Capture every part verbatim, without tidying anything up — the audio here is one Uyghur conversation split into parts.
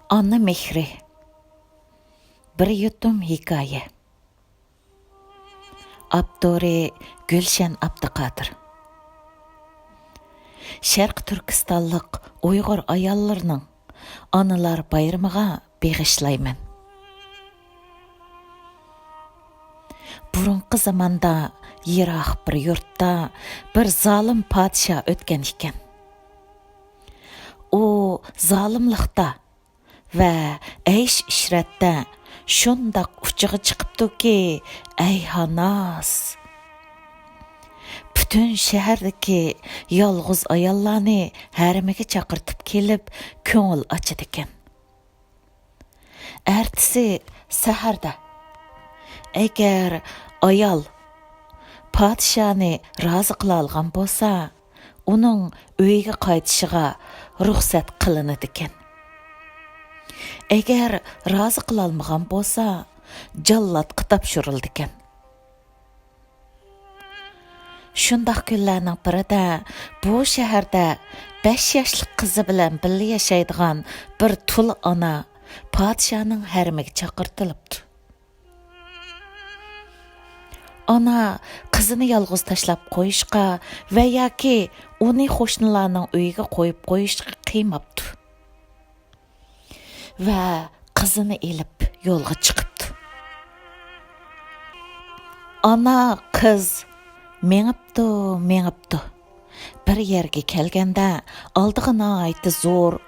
ئانا مېھرى. بىر يۇتۇم ھېكايە. ئاپتورى: گۈلشەن ئابدۇقادىر. شەرقىي تۈركىستانلىق ئۇيغۇر ئاياللىرىنىڭ ئانىلار بايرىمىغا بېغىشلايمەن. بۇرۇنقى زاماندا يىراق بىر يۇرتتا بىر زالىم پادىشاھ ئۆتكەن ئىكەن. ئۇ زالىملىقتا ۋە ئەيش-ئىشرەتتە شۇنداق ئۇچىغا چىقىپتۇكى، ئەي ھاناس! پۈتۈن شەھەردىكى يالغۇز ئاياللارنى ھەرىمىگە چاقىرتىپ كېلىپ، كۆڭۈل ئاچىدىكەن. ئەتىسى سەھەردە، ئەگەر ئايال پادىشاھنى رازى قىلالىغان بولسا، ئۇنىڭ ئۆيىگە قايتىشىغا رۇخسەت قىلىنىدىكەن. ئەگەر رازى قىلالمىغان بولسا، جاللاتقا تاپشۇرۇلىدىكەن. شۇنداق كۈنلەرنىڭ بىرىدە بۇ شەھەردە بەش ياشلىق قىزى بىلەن بىللە ياشايدىغان بىر تۇل ئانا پادىشاھنىڭ ھەرىمىگە چاقىرتىلىپتۇ. ئانا قىزىنى يالغۇز تاشلاپ قويۇشقا ۋە ياكى ئۇنى قوشنىلارنىڭ ئۆيىگە قويۇپ قويۇشقا قىيماپتۇ ۋە قىزىنى ئېلىپ يولغا چىقىپتۇ. ئانا قىز مېڭىپتۇ، مېڭىپتۇ. بىر يەرگە كەلگەندە، ئالدىغا ناھايىتى زور،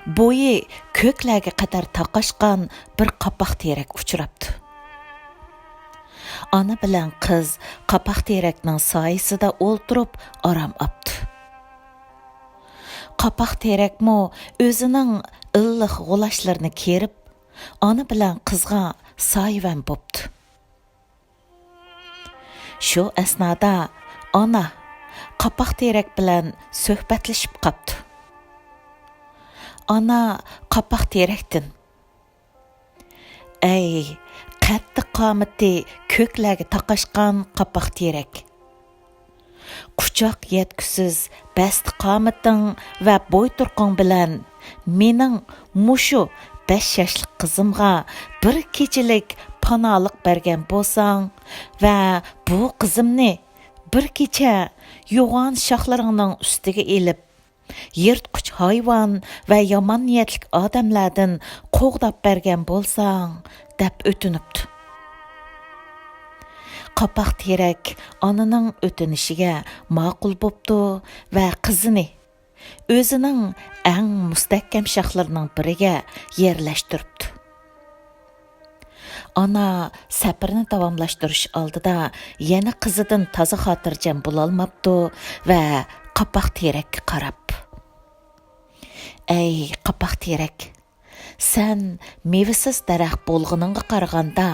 بويى كۆكلەرگە قەدەر تاقاشقان بىر قاپاق تېرەك ئۇچراپتۇ. ئانا بىلەن قىز قاپاق تېرەكنىڭ سايىسىدا ئولتۇرۇپ ئارام ئاپتۇ. قاپاق تېرەكمۇ ئۆزىنىڭ ئىللىق غۇلاچلىرىنى كېرىپ، ئانا بىلەن قىزغا سايىۋەن بوپتۇ. شۇ ئەسنادا ئانا قاپاق تېرەك بىلەن سۆھبەتلىشىپ قاپتۇ. ئانا قاپاق تېرەكتىن: «ئەي، قەددى-قامىتى كۆكلەرگە تاقاشقان قاپاق تېرەك! قۇچاق يەتكۈسىز بەستە-قامىتىڭ ۋە بوي-تۇرقۇڭ بىلەن مېنىڭ مۇشۇ بەش ياشلىق قىزىمغا بىر كېچىلىك پاناھلىق بەرگەن بولساڭ ۋە بۇ قىزىمنى بىر كېچە يوغان شاخلىرىڭنىڭ ئۈستىگە ئېلىپ، يىرتقۇچ ھايۋان ۋە يامان نىيەتلىك ئادەملەردىن قوغداپ بەرگەن بولساڭ» دەپ ئۆتۈنۈپتۇ. قاپاق تېرەك ئانىنىڭ ئۆتۈنۈشىگە ماقۇل بوپتۇ ۋە قىزىنى ئۆزىنىڭ ئەڭ مۇستەھكەم شاخلىرىنىڭ بىرىگە يەرلەشتۈرۈپتۇ. ئانا سەپىرىنى داۋاملاشتۇرۇش ئالدىدا يەنە قىزىدىن تازا خاتىرجەم بولالماپتۇ ۋە قاپاق تېرەككە قاراپ: «ئەي قاپاق تېرەك، سەن مېۋىسىز دەرەخ بولغىنىڭغا قارىغاندا،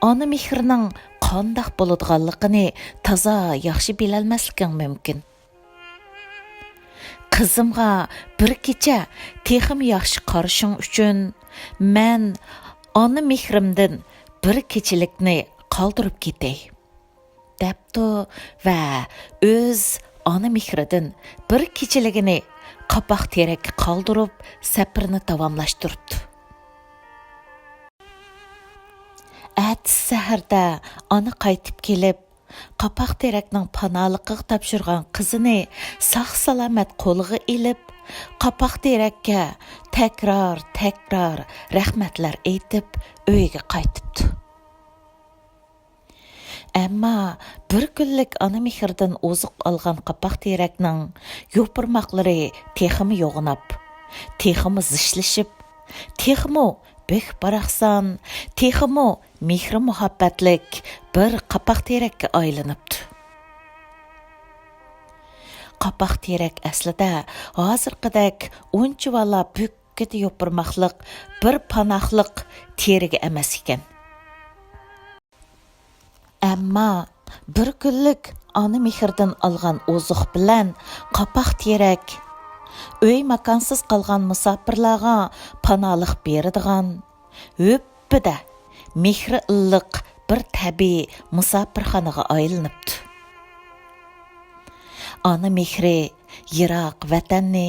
ئانا مېھرىنىڭ قانداق بولىدىغانلىقىنى تازا ياخشى بىلەلمەسلىكىڭ مۇمكىن. قىزىمغا بىر كېچە تېخىمۇ ياخشى قارىشىڭ ئۈچۈن، مەن ئانا مېھرىمدىن بىر كېچىلىكنى قالدۇرۇپ كېتەي» دەپتۇ ۋە ئۆز ئانا مېھرىدىن بىر كېچىلىكىنى قاپاق تېرەككە قالدۇرۇپ، سەپىرىنى داۋاملاشتۇرۇپتۇ. ئەتىسى سەھەردە ئانا قايتىپ كېلىپ، قاپاق تېرەكنىڭ پاناھلىقىغا تاپشۇرغان قىزىنى ساق-سالامەت قولىغا ئېلىپ، قاپاق تېرەككە تەكرار-تەكرار رەھمەتلەر ئېيتىپ، ئۆيىگە قايتىپتۇ. ئەمما بىر كۈنلۈك ئانا مېھرىدىن ئوزۇق ئالغان قاپاق تېرەكنىڭ يوپۇرماقلىرى تېخىمۇ يوغىناپ، تېخىمۇ زىچلىشىپ، تېخىمۇ بۆك-باراقسان، تېخىمۇ مېھرى-مۇھەببەتلىك بىر قاپاق تېرەككە ئايلىنىپتۇ. قاپاق تېرەك ئەسلىدە ھازىرقىدەك ئۇنچىۋالا بۆككىدە يوپۇرماقلىق بىر پاناھلىق تېرىگە ئەمەس ئىكەن. ئەمما بىر كۈنلۈك ئانا مېھرىدىن ئالغان ئوزۇق بىلەن قاپاق تېرەك ئۆي-ماكانسىز قالغان مۇساپىرلارغا پاناھلىق بېرىدىغان، ھۈپپىدە مېھرى ئىللىق بىر تەبىئىي مۇساپىرخانىغا ئايلىنىپتۇ. ئانا مېھرى يىراق ۋەتەننى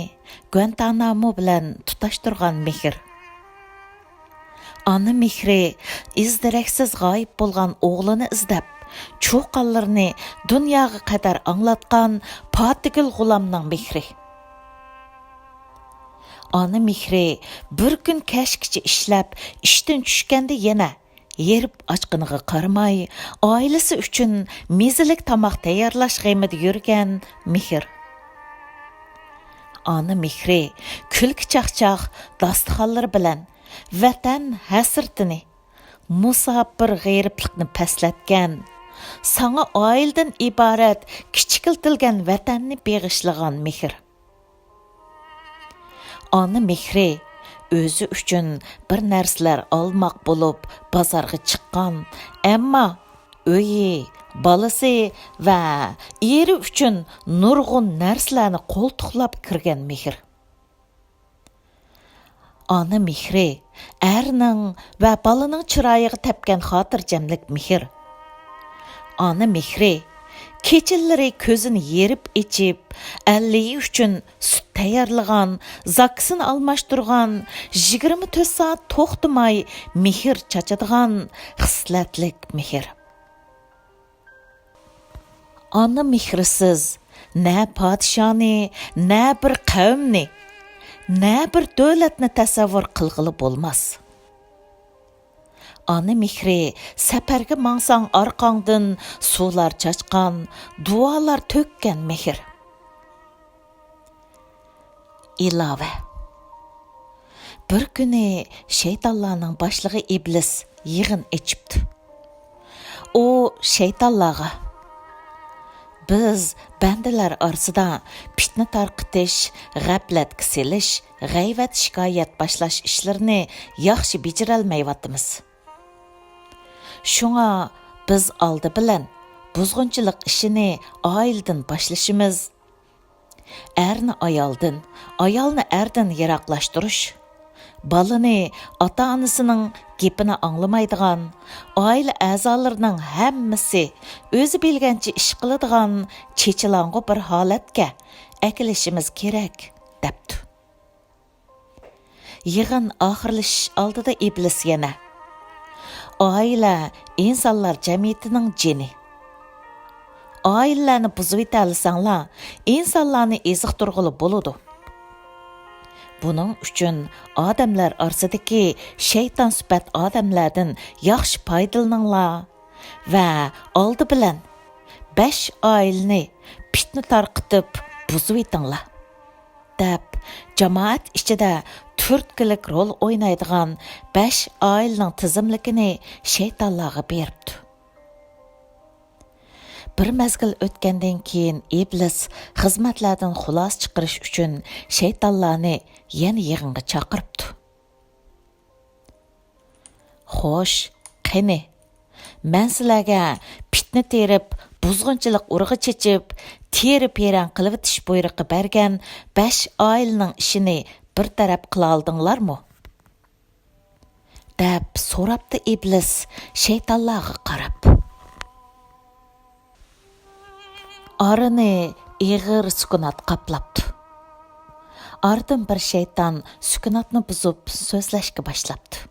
گۇەنتانامو بىلەن تۇتاشتۇرغان مېھىر. ئانا مېھرى ئىز-دېرەكسىز غايىب بولغان ئوغلىنى ئىزدەپ، چۇقانلىرىنى دۇنياغا قەدەر ئاڭلاتقان پاتىگۈل غۇلامنىڭ مېھرى. ئانا مېھرى بىر كۈن كەچكىچە ئىشلەپ، ئىشتىن چۈشكەندە يەنە ھېرىپ ئاچقىنىغا قارىماي، ئائىلىسى ئۈچۈن مېزىلىك تاماق تەييارلاش غېمىدە يۈرگەن مېھىر. ئانا مېھرى كۈلكە-چاقچاق داستىخانلىرى بىلەن ۋەتەن ھەسرىتىنى، مۇساپىر غېرىبلىقنى پەسلەتكەن، ساڭا ئائىلىدىن ئىبارەت كىچىكلىتىلگەن ۋەتەننى بېغىشلىغان مېھىر. ئانا مېھرى ئۆزى ئۈچۈن بىر نەرسىلەر ئالماق بولۇپ بازارغا چىققان، ئەمما ئۆيى، بالىسى ۋە ئېرى ئۈچۈن نۇرغۇن نەرسىلەرنى قولتۇقلاپ كىرگەن مېھىر. ئانا مېھرى ئەرنىڭ ۋە بالىنىڭ چىرايىغا تەپكەن خاتىرجەملىك مېھىر. ئانا مېھرى كېچىلىرى كۆزىنى يېرىپ ئېچىپ، ئەللىيى ئۈچۈن سۈت تەييارلىغان، زاكىسىنى ئالماشتۇرغان، يىگىرمە تۆت سائەت توختىماي مېھىر چاچىدىغان خىسلەتلىك مېھىر. ئانا مېھرىسىز نە پادىشاھنى، نە بىر قەۋمنى، نە بىر دۆلەتنى تەسەۋۋۇر قىلغىلى بولماس. ئانا مېھرى سەپەرگە ماڭساڭ ئارقاڭدىن سۇلار چاچقان، دۇئالار تۆككەن مېھىر. ئىلاۋە. بىر كۈنى شەيتانلارنىڭ باشلىقى ئىبلىس يىغىن ئېچىپتۇ. ئۇ شەيتانلارغا، «بىز بەندىلەر ئارىسىدا پىتنە تارقىتىش، غەپلەتكە سېلىش، غەيۋەت-شىكايەت باشلاش ئىشلىرىنى ياخشى بېجىرەلمەيۋاتىمىز. شۇڭا بىز ئالدى بىلەن بۇزغۇنچىلىق ئىشىنى ئائىلىدىن باشلىشىمىز. ئەرنى ئايالدىن، ئايالنى ئەردىن يىراقلاشتۇرۇش، بالىنى ئاتا-ئانىسىنىڭ گېپىنى ئاڭلىمايدىغان، ئائىلە ئەزالىرىنىڭ ھەممىسى ئۆزى بىلگەنچە ئىش قىلىدىغان چېچىلاڭغۇ بىر ھالەتكە ئەكېلىشىمىز كېرەك» دەپتۇ. يىغىن ئاخىرلىشىش ئالدىدا ئىبلىس يەنە، «ئائىلە ئىنسانلار جەمئىيىتىنىڭ جېنى. ئائىلىلەرنى بۇزۇۋېتەلىسەڭلار، ئىنسانلارنى ئېزىقتۇرغىلى بولىدۇ. بۇنىڭ ئۈچۈن ئادەملەر ئارىسىدىكى شەيتان سۈپەت ئادەملەردىن ياخشى پايدىلىنىڭلار ۋە ئالدى بىلەن بەش ئائىلىنى پىتنە تارقىتىپ بۇزۇۋېتىڭلار» دەپ، جامائەت ئىچىدە تۈرتكىلىك رول ئوينايدىغان بەش ئائىلىنىڭ تىزىملىكىنى شەيتانلارغا بېرىپتۇ. بىر مەزگىل ئۆتكەندىن كېيىن، ئىبلىس خىزمەتلەردىن خۇلاسە چىقىرىش ئۈچۈن شەيتانلارنى يەنە يىغىنغا چاقىرىپتۇ. «خوش، قېنى، مەن سىلەرگە پىتنە تېرىپ، بۇزغۇنچىلىق ئۇرۇقى چېچىپ، تېرە-پېرەڭ قىلىۋېتىش بۇيرۇقى بەرگەن بەش ئائىلىنىڭ ئىشىنى بىر تەرەپ قىلالىدىڭلارمۇ؟» دەپ سوراپتۇ ئىبلىس شەيتانلارغا قاراپ. ئارىنى ئېغىر سۈكۈنات قاپلاپتۇ. ئارىدىن بىر شەيتان سۈكۈناتنى بۇزۇپ سۆزلەشكە باشلاپتۇ.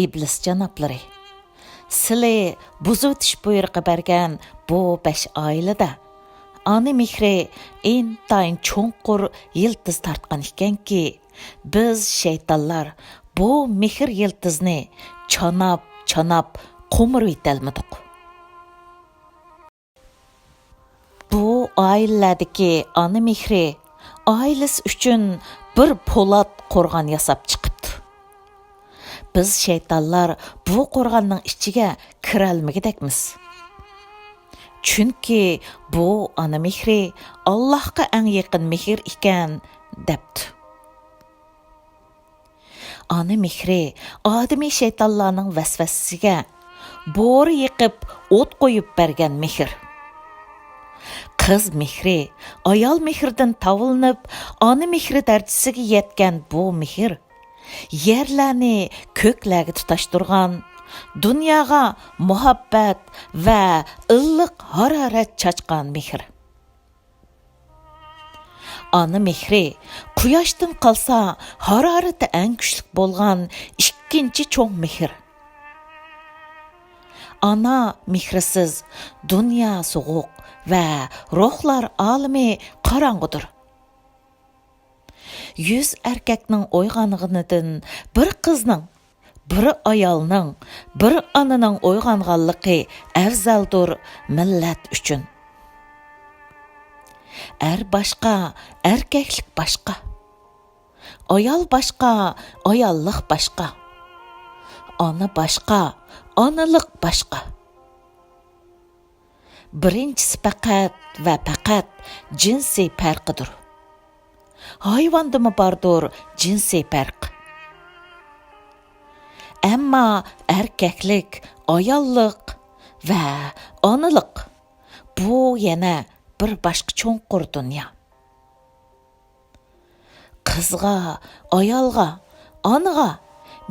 ئىبلىس جانابلىرى، سىلى بۇزۇۋېتىش بۇيرۇقى بەرگەن بۇ بەش ئائىلىدە ئانا مېھرى ئىنتايىن چوڭقۇر يىلتىز تارتقان ئىكەنكى، بىز شەيتانلار بۇ مېھىر يىلتىزىنى چاناپ-چاناپ قومۇرۇۋېتەلمىدۇق. بۇ ئائىلىلەردىكى ئانا مېھرى ئائىلىسى ئۈچۈن بىر پولات قورغان ياساپ چىقىپتۇ. بىز شەيتانلار بۇ قورغاننىڭ ئىچىگە كىرەلمىگۈدەكمىز. چۈنكى بۇ ئانا مېھرى ئاللاھقا ئەڭ يېقىن مېھىر ئىكەن، دەپتۇ. ئانا مېھرى ئادىمىي شەيتانلارنىڭ ۋەسۋەسىسىگە بورا يېقىپ، ئوت قويۇپ بەرگەن مېھىر. قىز مېھرى ئايال مېھرىدىن تاۋلىنىپ، ئانا مېھرى دەرىجىسىگە يەتكەن بۇ مېھىر يەرلەرنى كۆكلەرگە تۇتاشتۇرغان، دۇنياغا مۇھەببەت ۋە ئىللىق ھارارەت چاچقان مېھىر. ئانا مېھرى، قۇياشتىن قالسا ھارارىتى ئەڭ كۈچلۈك بولغان ئىككىنچى چوڭ مېھىر. ئانا مېھرىسىز دۇنيا سوغۇق ۋە روھلار ئالىمى قاراڭغۇدۇر. يۈز ئەركەكنىڭ ئويغانغىنىدىن بىر قىزنىڭ، بىر ئايالنىڭ، بىر ئانىنىڭ ئويغانغانلىقى ئەۋزەلدۇر مىللەت ئۈچۈن. ئەر باشقا، ئەركەكلىك باشقا. ئايال باشقا، ئاياللىق باشقا. ئانا باشقا، ئانىلىق باشقا. بىرىنچىسى پەقەت ۋە پەقەت جىنسىي پەرقىدۇر. ھايۋاندىمۇ باردۇر جىنسىي پەرق. ئەمما ئەركەكلىك، ئاياللىق ۋە ئانىلىق، بۇ يەنە بىر باشقا چوڭقۇر دۇنيا. قىزغا، ئايالغا، ئانىغا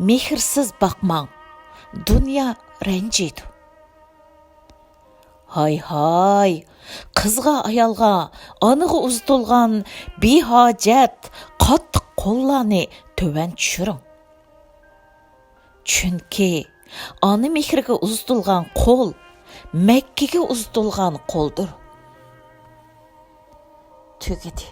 مېھىرسىز باقماڭ، دۇنيا رەنجىيدۇ. ھاي ھاي، قىزغا، ئايالغا، ئانىغا ئۇزىتىلغان بىھاجەت قاتتىق قوللارنى تۆۋەن چۈشۈرۈڭ. چۈنكى ئانا مېھرىگە ئۇزىتىلغان قول مەككىگە ئۇزىتىلغان قولدۇر. تۈگىدى.